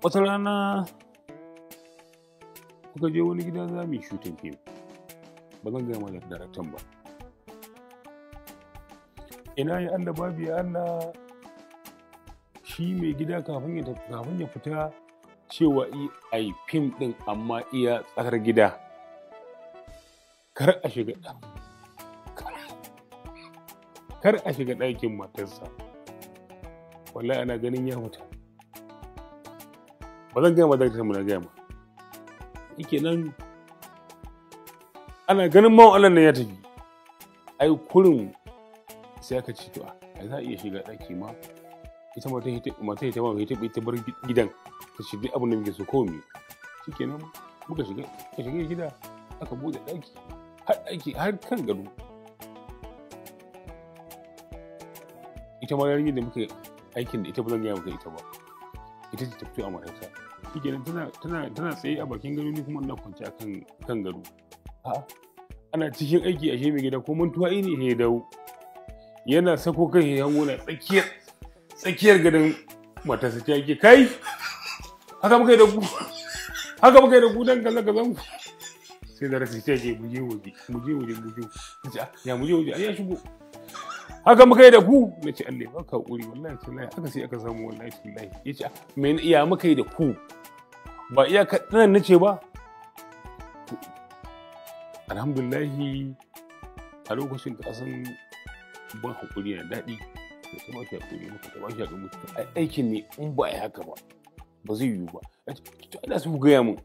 Wata rana muka je wani gida za mu yi shooting fim. Ba zan gaya mana daraktan ba. Ina ya Allah babu ya Allah, shi mai gida kafin ya fita cewa a yi fim ɗin amma iya tsakar gida. Kar a shiga kar a shiga ɗakin matarsa. Wallahi ana ganin ya fita. Ba zan gaya ma daraktan mu, na gaya ma. Yake nan ana ganin mawan Allah nan ya tafi. Ai kurin sai aka ce to ai za a iya shiga ɗaki ma. Ita mata ita ma ita bar gidan ta ce duk abin da muke so ko mu. Shikenan muka shiga gida aka buɗe ɗaki har ɗaki har kan gado. Ita ma yarinyar da muka aikin da ita ba zan gaya maka ita ba. Ita ce ta fito a matarsa. Shikenan tana tsaye a bakin gado ni kuma ina kwance a kan gado. A'a ana cikin aiki ashe mai gida ko mantuwa ne ya dawo. Yana sako kai ya hango na tsakiyar gadon matarsa ta yake kai haka muka yi da ku haka muka yi da ku dan kaza kaza ku. Sai da rasa ta yake muje waje muje waje muje. Nace ya muje waje ai ya shigo. Haka muka yi da ku. Nace Allah ya baka hakuri wallahi tallahi haka sai aka samu wallahi tallahi. Yace me iya muka yi da ku ba iya kaɗan nace ba. Alhamdulillahi a lokacin ka san ban hakuri na daɗi. Da ta bashi hakuri muka ta bashi hakuri muka aikin ne in ba a yi haka ba ba zai yiwu ba. To ina so ku gaya mun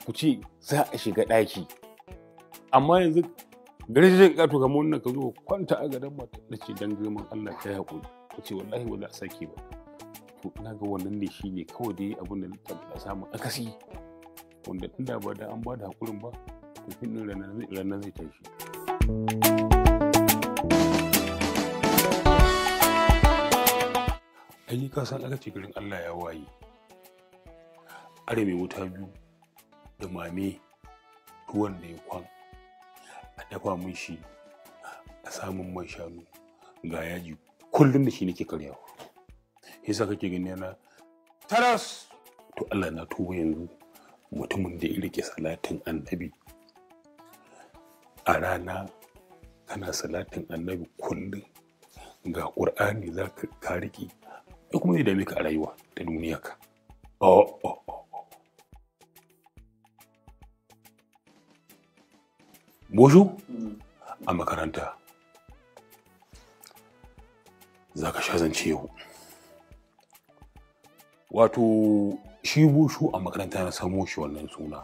ku ce za a shiga ɗaki amma yanzu garejin ƙato kamar wannan ka zo kwanta a gadon mata na ce dan girman Allah ka yi hakuri ka ce wallahi ba za a sake ba. To ina ga wannan ne shi ne kawai dai abin da na samu akasi wanda tunda ba da an ba da hakurin ba to fim ɗin ranar zai tashi. Ai ka san aka ce garin Allah ya waye. Are mai wuta biyu da mame tuwon da ya kwan a dafa mun shi a samun man shanu ga yaji kullum da shi nake karyawa. Yasa kake gani yana taras. To Allah na tuba yanzu mutumin da ya rike salatin annabi a rana kana salatin annabi kullum ga Qur'ani za ka riƙe ya kuma zai dame ka a rayuwa ta duniya ka. Oh, oh, oh. Bojo a makaranta za ka sha zance yau. Wato shi Bosho a makaranta na samo shi wannan suna.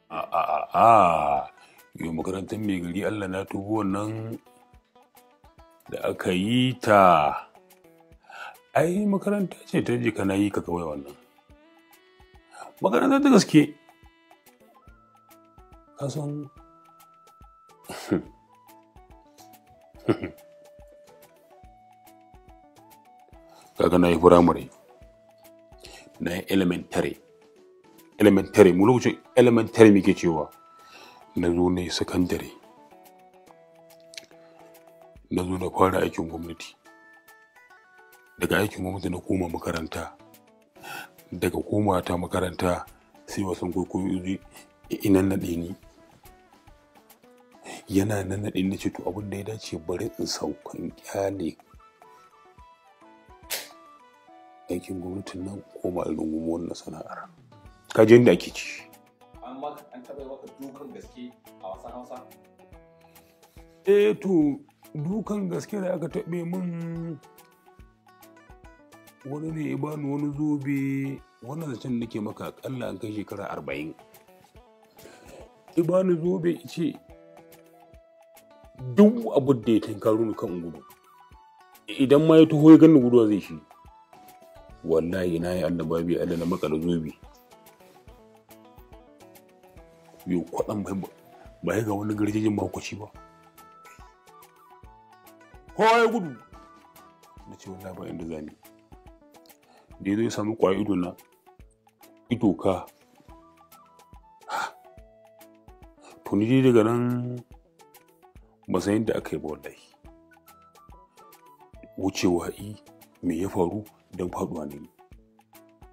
A yau makarantar mai gari Allah na tubo wannan da aka yi ta. Ai makaranta ce ta jika na yi ka kawai wannan. Makaranta ta gaske. Ka san kaga na yi firamare, na yi elementary. Elementary, mu lokacin elementary muke cewa. Na zo na yi secondary. Na zo na fara aikin gwamnati. Daga aikin gwamnati na koma makaranta. Daga koma ta makaranta sai wasan kwaikwayo ina naɗe ni. Yana nan naɗe ni ce to abin da ya dace bari in sauka in ƙyale aikin gwamnatin nan koma in rungumi wannan sana'ar. Ka ji yadda ake ci. An taɓa maka dukan gaske a wasan Hausa? Eh to dukan gaske da aka taɓe min wani ne ya bani wani zobe. Wannan zancen nake maka akalla an kai shekara 40. Ya bani zobe ce duk abin da ya tunkaro ni kan gudu. Idan ma ya taho ya gani guduwa zai shi. Wallahi na yi Allah babi Allah na makala zobe. Yau kwaɗan ba ya ga wani garjejin mahaukaci ba. Kowa ya gudu. Na ce wallahi ba inda zani. Da ya zo ya sami ƙwaya ido na ido ka. To ni dai daga nan ba san yadda aka yi ba wallahi. Wucewa i Me ya faru? Don faduwa ne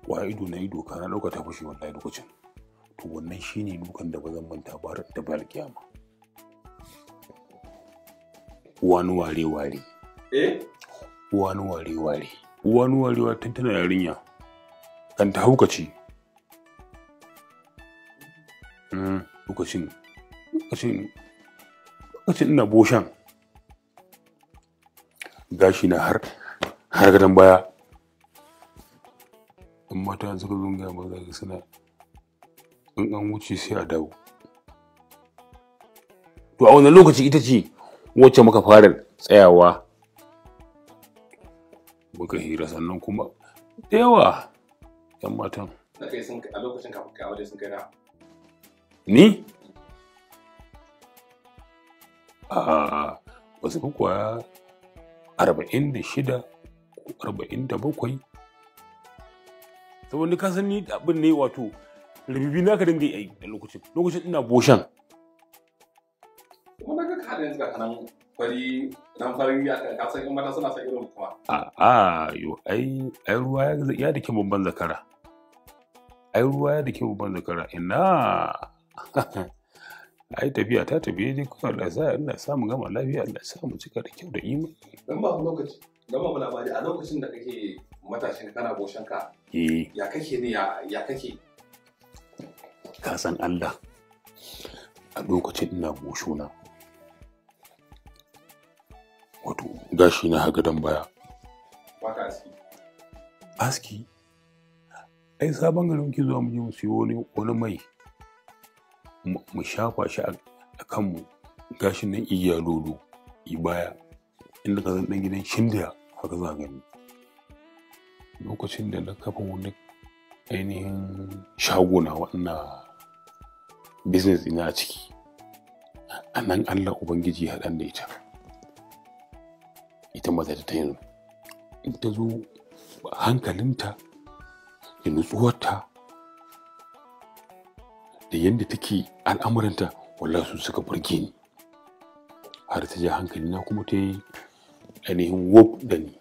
wa ido na ido kana dauka ta fashe wallahi lokacin. To wannan shine dukan da ba zan manta ba har da bayar kiyama. Wani ware ware. Eh? Wani ware ware. Wani ware ware tun tana yarinya. Kan ta haukace. Lokacin ina boshan. Gashi na har gadon baya. In mata suka zo gaya maza ga suna in an wuce sai a dawo. To a wannan lokaci ita ce wacce muka fara tsayawa muka hira, sannan kuma da yawa yan matan. Na kai sun a lokacin kafin kai aure sun kai na. Ni? A ba su fi kwaya 46 ko 47. Saboda ka san ni abin ne wato rububi naka dinga yi a lokacin. Lokacin ina boshan. Kuma na ga ka yanzu ga kanan fari nan fari ya ka san in mata suna son irin kuma. A yo ai ruwa ya dake babban zakara. Ai ruwa ya dake babban zakara ina. Ai tafiya ta tafiye dai kuma Allah sa ina samu gama lafiya, Allah sa mu cika da kyau da imani. Dan ba lokaci dan ba labari a lokacin da kake matashin kana boshan ka. Eh. Ya kake ne ya kake? Ka san Allah a lokacin ina boshona. Wato gashi na haga dan baya. Baka aski. Aski? Ai sabon garin muke zuwa mu je mu siyo wani mai. Mu shafa shi a kanmu, gashin nan igiya lolo i baya inda ka san dan gidan shindiya haka za gani. Lokacin da na kafa wani ainihin shagona wannan business ina a ciki, a nan Allah Ubangiji ya haɗa da ita. Ita mata ta yanzu in ta zo hankalinta da nutsuwarta da yadda take al'amuranta wallahi su suka burge ni har ta ja hankali na kuma ta yi ainihin wof da ni.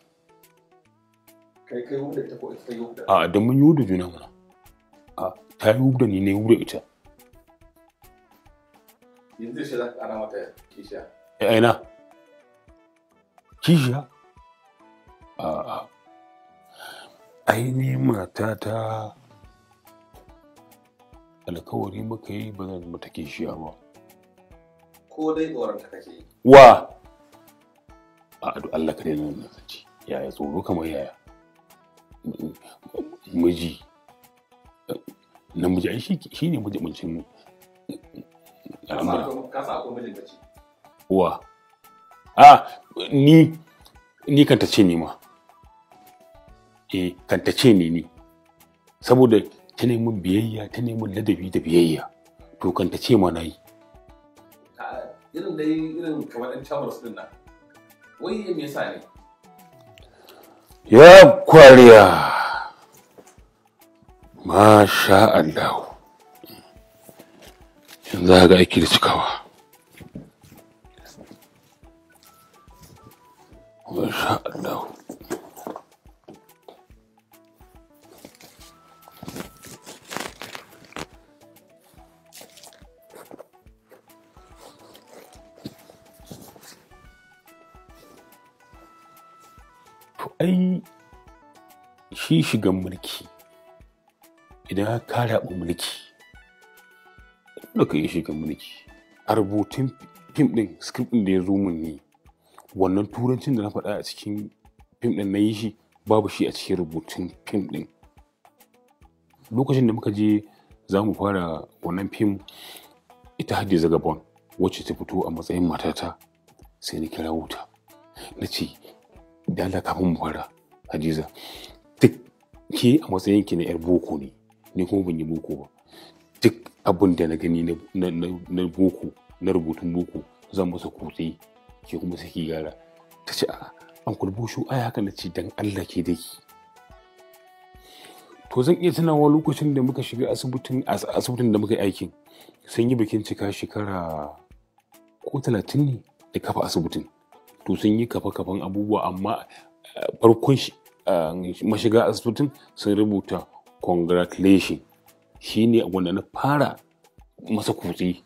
Kai wuf da ita ko ita ta yi wuf da? A da mun yi wuf da juna mana. A ta yi wuf da ni ne wuf da ita. Yanzu shi za ka ƙara mata kishiya? Eh aina. Kishiya? A ainihin matata alkawari muka yi ba zan mata kishiya ba. Ko dai tsoron ta kake yi? Wa? A adu Allah ka daina wannan zance. Yaya tsoro kamar yaya? Miji. Namiji ai shi ne majibincin al'amura. Ka sa akwai mijin da ce? Wa? A ni kan ta ce ni ma. Eh kan ta ce ni. Saboda ta nemi biyayya, ta nemi ladabi da biyayya, to kan ta ce ma na yi. Irin dai irin kamar ɗan Charles ɗin nan, wai me yasa ne? Ya kwariya, masha Allah, yanzu ga aiki da cikawa. Masha Allah. Ai shi shigan mulki idan ka raɓa mulki dole ka yi shigan mulki. A rubutun fim ɗin script ɗin da ya zo mun ne wannan turancin da na faɗa a cikin fim ɗin na yi shi babu shi a cikin rubutun fim ɗin. Lokacin da muka je za mu fara wannan fim, ita Hadiza Gabon wacce ta fito a matsayin matata sai na kira wuta na ce da Allah kafin mu fara Hadiza, duk ke a matsayin ki na yar boko ne, ni kuma ban yi boko ba, duk abin da na gani na boko na rubutun boko zan masa kutse, ke kuma sai ki gyara. Ta ce a'a Uncle Bosho ai haka na ce dan Allah ke dai. To zan iya tunawa lokacin da muka shiga asibitin da muka yi aikin, sun yi bikin cika shekara ko 30 ne da kafa asibitin. To sun yi kafa-kafan abubuwa amma farkon mashiga asibitin sun rubuta "Congratulation". Shine wanda na fara masa kutse,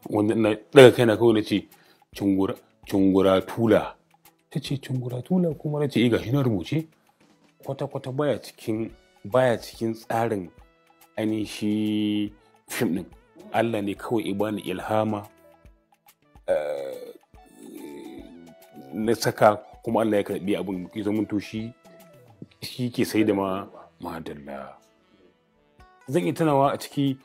wanda na daga kaina kawai na ce, "Cungura cungura tula." Ta ce, "Cungura tula kuma?" Na ce, "Eh, gashi na rubuce." Kwata-kwata baya cikin tsarin ainihin shi fim din. Allah ne kawai ya bani ilhama na saka, kuma Allah ya karbi abin, ya zama to shi shi ke sai da ma madalla. Zan iya tunawa a ciki.